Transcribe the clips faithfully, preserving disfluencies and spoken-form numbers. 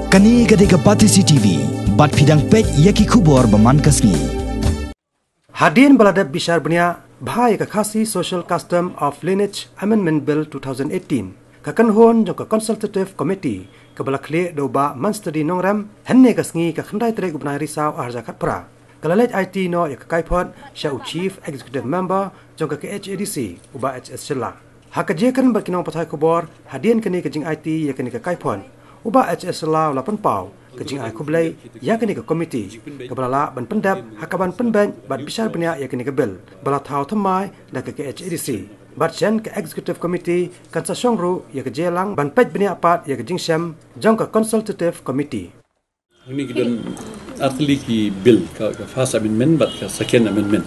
Kane ka dei ka Batesi T V, bad phi dang peit ïa ki khubor ba man ka sngi. Hadien ba la dep bishar bniah bha ïa ka Khasi Social Custom of Lineage Amendment Bill two thousand eighteen, ka kynhun jong ka Consultative Committee kaba la khlieh da u Bah Manstadi Nongrem, hynne ka sngi ka khyndai tarik u bnai Risaw arhajar khatphra, ka la leit aiti noh ïa ka kaiphod sha u Chief Executive Member jong ka K H A D C, u Bah H S Shylla. Ha ka jingïakren bad ki nongpathai khubor hadien kane ka jingaiti ïa kane ka kaiphod, u Bah H S Shylla u la pynpaw ka jingai khublei ïa kane ka komiti kaba la lah ban pyndep ha kaban pynbeit bad bishar bniah ïa kane ka bill ba la thaw thymmai da ka K H A D C. Bad shen ka Executive Committee kan sa shong ruh ïa ka jingïalang ban peit bniah pat ïa ka jingshem jong ka Consultative Committee. Hangne ki don artylli ki bill, ka, ka first amendment bad ka second amendment.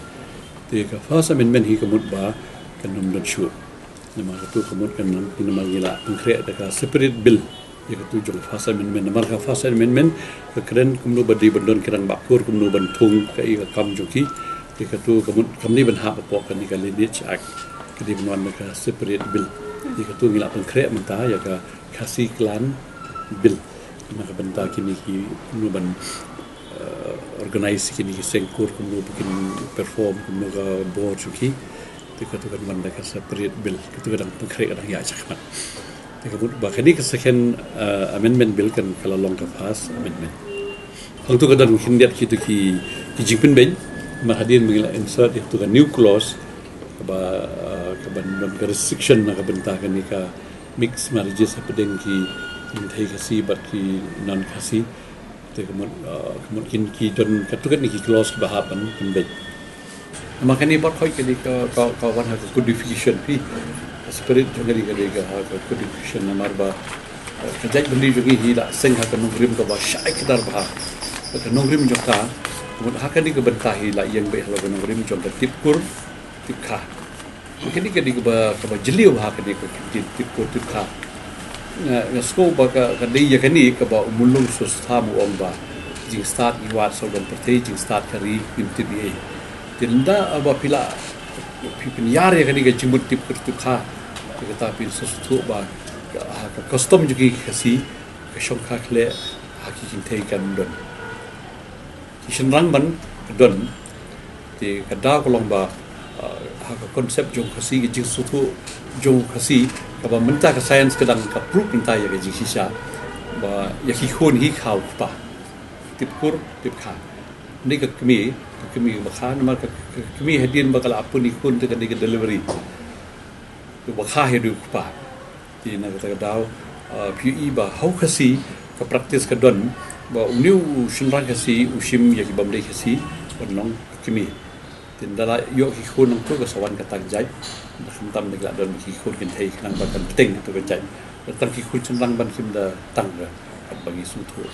Te ka first amendment hi ka mut ba kan ym don shuh. Namar katu ka mut kan ym, namar ngi la pynkhreh da ka separate bill ïa katu jong ka first amendment. Namar ka first amendment ka kren kumno ba dei ban don ki rangbah kur, kumno ban thung, kaei ka kam jong ki. Te katu ka mut kam dei ban hap hapoh kane ka Lineage Act, ka dei ban wan da ka separate bill. Ïa katu ngi la pynkhreh mynta ïa ka Khasi Clan Bill. Na ka bynta kine ki, kumno ban, eh, organize kine ki seng kur, kumno ba kin perform, kumno ka bor jong ki. Te katu kan wan da ka separate bill. Katu ka dang pynkhreh, ka dang ïaid shakhmat. Te ka mut ba kane ka second, eh, amendment bill kan ka la long ka first amendment. Hangtu ka don khyndiat kitu ki, ki jingpynbeit, namar hadien ba ngi la insert ïa katu ka new clause, kaba, eh, kaban don ka restriction na ka bynta kane ka mixed marriages hapdeng ki kynthei Khasi bad ki non Khasi. Te ka mut, eh, ka mut kin ki don katto katne ki clause kiba hap ban pynbeit. Namar kane baroh ka dei ka, ka, ka wan ha ka codification phi. Ka spirit jong kane ka dei ka ha ka codification namar ba, eh, ka jaitbynriew jong ngi hi la seng ha ka nongrim kaba shai kdar bha. Ka nongrim jong ka, ka mut ha kane ka bynta hi la ïeng beit halor ka nongrim jong ka tip kur, tip kha. Kane ka dei kaba, kaba jylliew ha kane ka ktien tip kur tip kha. Nga, nga sngew ba ka, ka dei ïa kane kaba u Mulung Sostham u ong ba jingstad ngi wad sawdong pyrthei, jingstad ka ri ngim tip ei ei. Te ynda ba phi la, phi pynïar ïa kane ka jingmut tip kur tip kha, te kata phin sa sngewthuh ba ka, ha ka custom jong ki Khasi, ka shongkha khleh ha ki kynthei kan don. Ki shynrang ban don. Te ka daw ka long ba, ah, ha ka concept jong Khasi, ka jingsngewthuh jong Khasi, kaba mynta ka science ka dang ka proof mynta ïa ka jingshisha ba ïa ki khun hi kha u kpa. Tip kur, tip kha. Ni ka kmie, ka kmie ba kha, namar ka, ka kmie hadien ba ka la pun i khun te ka dei ka delivery. Te ba kha hi dei u kpa. Te na kata ka daw, ah, phi ïohi ba ha u Khasi ka practice ka don ba une u shynrang Khasi u shim ïa ki bym dei Khasi ban long ka kmie. Te ynda la ïoh ki khun nangtu ka sa wan ka tang jait. Khamtam da ki la don ki khun kynthei khnang ba kan bteng ïa tu ka jait. Tang ki khun shynrang ban kim da tang ka, kat ba ngi sngewthuh.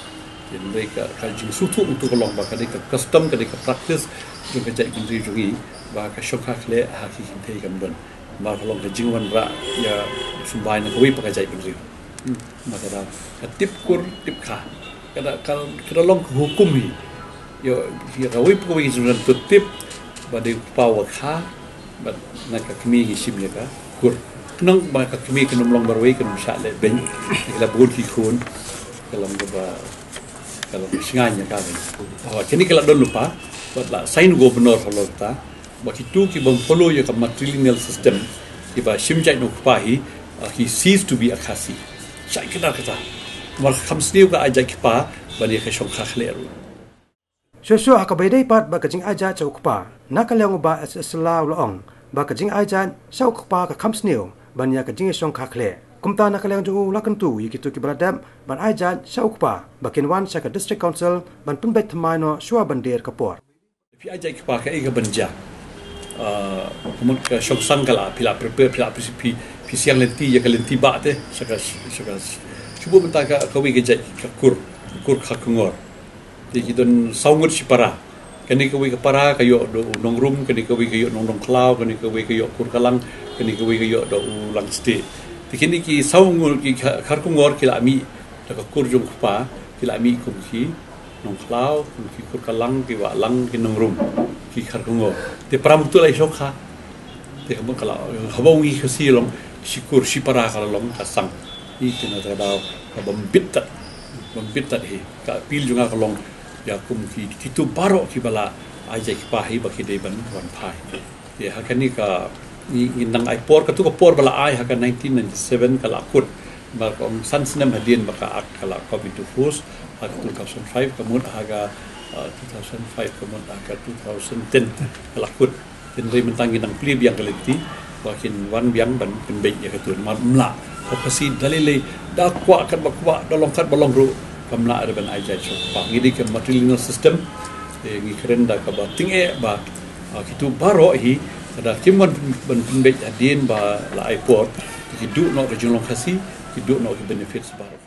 Te ynda ka, ka jingsngewthuh nangtu ka long ba ka dei ka custom, ka dei ka practice jong ka jaitbynriew jong ngi ba ka shongkha khleh ha ki kynthei kam don. Ba ka long ka jingwanrah ïa symbai na kawei pat ka jaitbynriew. Hmm. Ba ka dei ka tip kur tip kha. Ka dei ka, ka dei long ka hukum hi. Ïa, ïa kawei pat kawei ka jingwan tip ba dei u kpa u kha, bad na ka kmie ngi shim ïa ka kur. Khnang ba ka kmie kan ym long marwei, kan ym shah leh beiñ. Ka la bun ki khun. Ka long kaba, ka long ka shngaiñ ïa ka beiñ. Oh, kine ki la don lypa, bad la sign governor halor kata. Ba kitu ki bym follow ïa ka matrilineal system, kiba shim jait na u kpa hi, ah, ki cease to be a Khasi. Shai kdar kata. Namar kham sniew ka ai jait kpa ban ïa ka shongkha khleh ruh. Shuh shuh ha kaba ïadei pat bad ka jingai jait sha u kpa, na ka liang u Bah S S Shylla u la ong ba ka jingai jait sha u kpa ka kham sniew ban ïa ka jingïashongkha khleh. Kumta na ka liang jong u la kyntu ïa kitu kiba la dep ban ai jait sha u kpa ba kin wan sha ka District Council ban pynbeit thymmai noh shuwa ban dier ka por. Phi ai jait kpa kaei kaban jia? Ah, ka mut ka shongsang ka la, phi la prepare, phi la, phi, phi, phi siang lynti ïa ka lynti bah te, sha ka, sha ka, shu buh mynta ka, kawei ka jait ka kur, ka kur Kharkongor. Te ki don saw ngut shi para. Kane kawei ka para ka ïoh da u Nongrum, kane kawei ka ïoh Nong, Nongkhlaw, kane kawei ka ïoh Kurkalang, kane kawei ka ïoh da u Langstieh. Te kine ki saw ngut ki Kha-, Kharkongor ki la mih da ka kur jong u kpa, ki la mih kum ki Nongkhlaw, kum ki Kurkalang, ki Wahlang, ki Nongrum, ki Kharkongor. Te para mynta la ïashongkha. Te ka mut ka la, haba u ngi Khasi long, shi kur, shi para ka la long, ka sang. Ïa kine te ka daw, ka bym bit tat. Bit tat hi ka appeal jong nga ka long ïa kum ki, kitu baroh kiba la ai jai ki pahi ba ki dei ban wan phai. Te ha kane ka ngi, ngi nang ai por, katu ka por ba la ai ha ka nineteen ninety-seven ka la kut. Ba ka ong san snem hadien ba ka Act ka la come into force, ha ka two thousand five ka mut ha ka, uh, two thousand five ka mut ha ka two thousand ten ka la kut. Hynrei mynta ngi nang plie biang ka lynti ba kin wan biang ban pynbeit ïa katu, namar mlah ka Khasi da lei lei, da kwah kat ba kwah, da long kat ba long ruh, ka mlah ruh ban ai jai shuh. Ba ngi dei ka matrilineal system. Te ngi kren da kaba tyngeh ba, ah, kitu baroh hi, lada kim wan ban pynbeit hadien ba la ai por, ki duh noh ka jinglong Khasi, ki duh noh ki benefits baroh.